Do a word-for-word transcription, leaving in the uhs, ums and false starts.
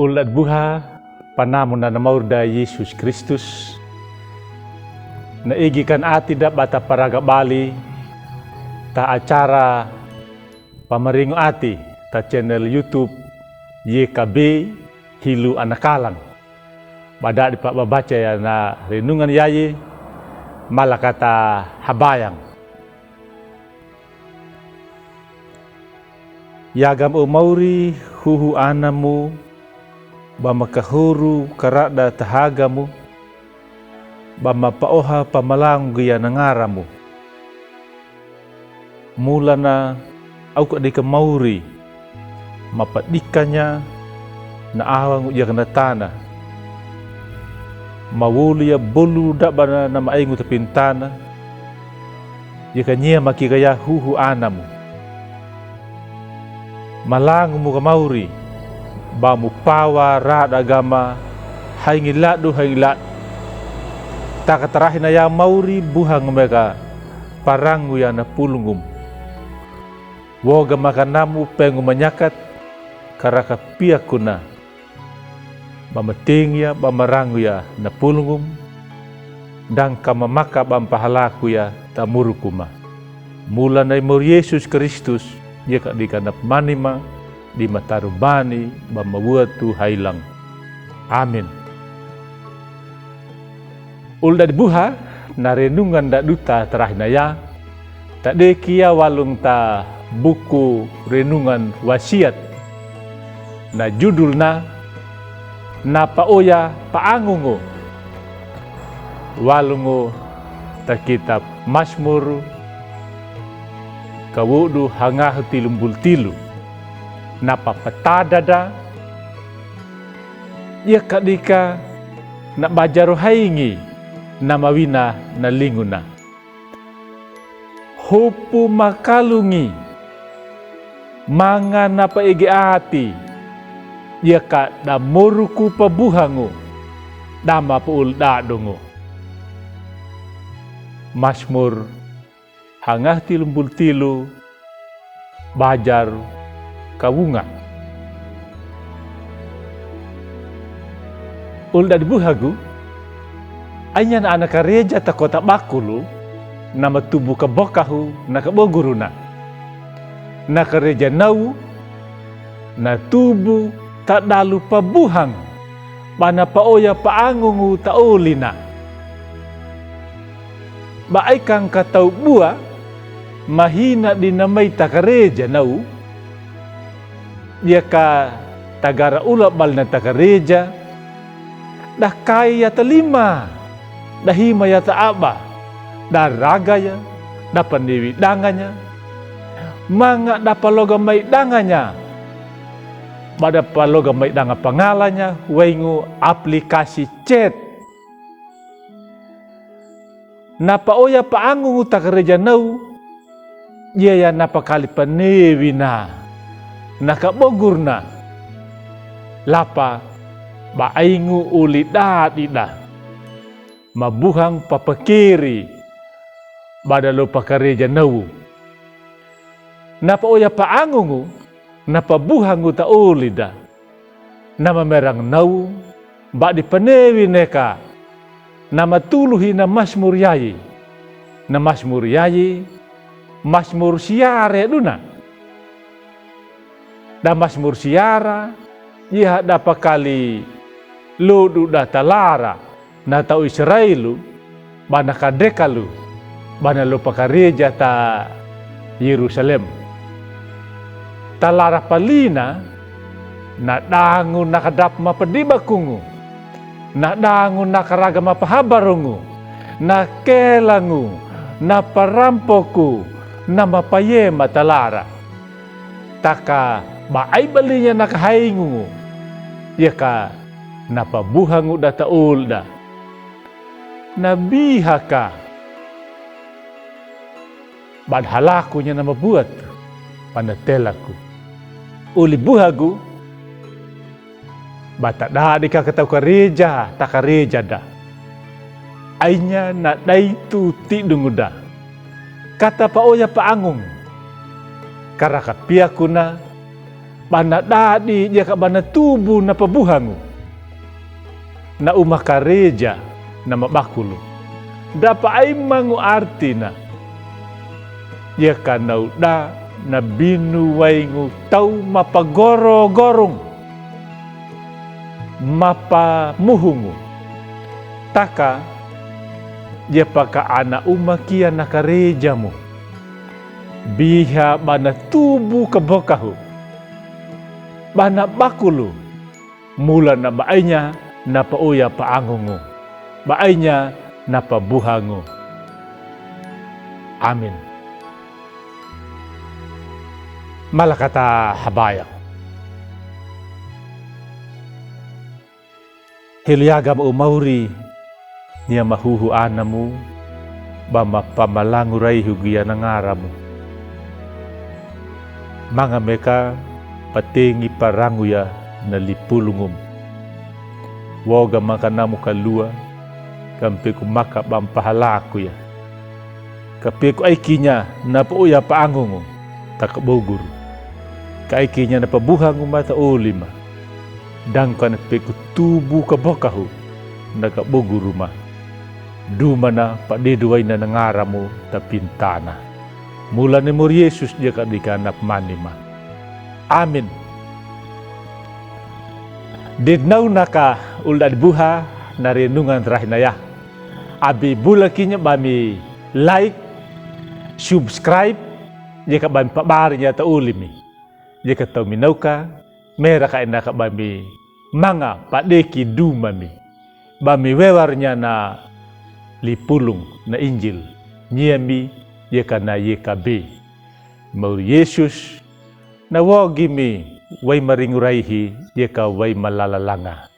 Ulda' di buha, panamuna na mauri da Yesus Kristus. Na igi kan ati da bata paraga bali ta acara pamaringu ati ta channel YouTube Y K B Hilu Anakalang. Bada' di pa babaca ya na renungan yayi, mala kata habayang. Yagam o mauri huhu anamu, ba makahoru karada tahagamu, ba mapaoha pamalangu gia na ngaramu. Mulana au ka dika mauri, mapadikanya na awangu ia kana tana. Mawoli ya bolu daba na maaingu ta pintana. Ia ka nyia makigaya huhu anamu. Malangu mu ka mauri, ba mupawa rada gama haingi ladu haingi ladu. Taka tarahi na ya mauri buhangu meka parangu ya na pulungum. Woga maka namu pengu manyakat, karaka piakuna. Ba matingi ya, ba marangu ya na pulungum, dangka mamaka ba mpahalaku ya ta murukuma. Mulana i mauri Yesus Kristus, ia ka dika na pmanima, di mataru bani, ba mawatu hailang. Amin. Ulda' di buha, na renungan da duta tarahi na ya, ta deki ya walung ta buku renungan Wasiat. Na judulna, na paoya paangungu. Walungu ta kitab Masmur, kawodu hangahu tilumbul tilu. Na papatada da, ia ka dika na bajaru haingi na mawina na linguna. Hopu makalungi, manga na paege ati, ia ka da moruku pabuhangu, da mapaoldadungu. Masmur hangahu tilumbul tilu, bajar kawunga. Ulda' di buhagu, ainya na ana kareja ta kota Bakulu, na matubu kabokahu na kaboguruna. Na kareja nau, na tubu ta dalu pabuhang, ba na paoya paangungu ta olina. Ba ai kangka tau bua, mahina di na mai ta kareja nau, ia ka tagara ula bali na ta kareja, da kai ya ta lima, da hima ya ta aba, da raga ya, da panewi danganya, manga da paloga mai danganya, ba da paloga mai danga pangalanya, waingu aplikasi chat. Na paoya paangungu ta kareja nau, ia ya na pakali panewina, na kabogurna, lapa ba aingu oli dadida, mabuhang papakeri, ba da lopa kareja nau. Na paoya paangungu, na pabuhangu ta olida. Na mamerang nau, ba di panewi neka. Na matuluhi na Masmur yayi. Na Masmur yayi, Masmur siara duna. Da Masmur siara, ia da pakali lodu da ta lara. Na tau Israelu, ba na kadekalu, ba na lopa kareja ta Yerusalem. Ta lara palina, na dangu na kadap mapadibakungu, na dangu na karaga mapahabarungu, na kelangu, na parampoku, na mapayema ta lara. Taka ba ai balinya na kahaingungu, ia ka na pabuhangu da ta olda. Na biha ka. Ba da halakunya na mabuat, ba na telaku. Oli buhagu, ba ta dadi ka ka tau kareja, ta kareja da. Ainya na daitu tidungu da. Kata paoya paangungu. Karaka piakuna, Bana dadi dia ka bana tubu na pabuhangu. Na uma kareja na mabakulu. Dapa aimangu artina. Dia ka nauda na binu waingu tau mapagorogorung. Mapamuhungu. Taka dia paka ana uma kia na karejamu. Biha bana tubu kabokahu. Bana bakulu. Mula na bainya na paoya paangungu. Bainya na pabuhangu. Amin. Malakata habaya. Helo yaga ma o mauri, nia mahuhu anamu, ba ma pamalangu raihu gia na ngaramu. Manga meka patengi parangu ya na lipulungum. Woga maka namu kalua, ka mpeku maka ba mpahalaku ya. Ka peku aikinya na paoya paangungu, ta kaboguru. Ka aikinya na pabuhangu ma ta olima. Dangka na peku tubu kabokahu, na kaboguru ma. Dumana padedu waina na ngaramu ta pintana. Mula ni mori Yesus dia ka dika na pmanima. Amin. Dednauna ka ul dadi buha na renungan rahina ya. Abi bula kinya ba mi like, subscribe, dia ka ba mi pabari nya ta olimi. Dia ka tau mi nauka, mera ka ina ka ba mi manga padeki duma mi. Ba mi wewar nya na lipulung na Injil. Nia mi dia ka na yeka be. Mauri Yesus, na wogi mi wai maringu raihi dia ka wai malalalanga.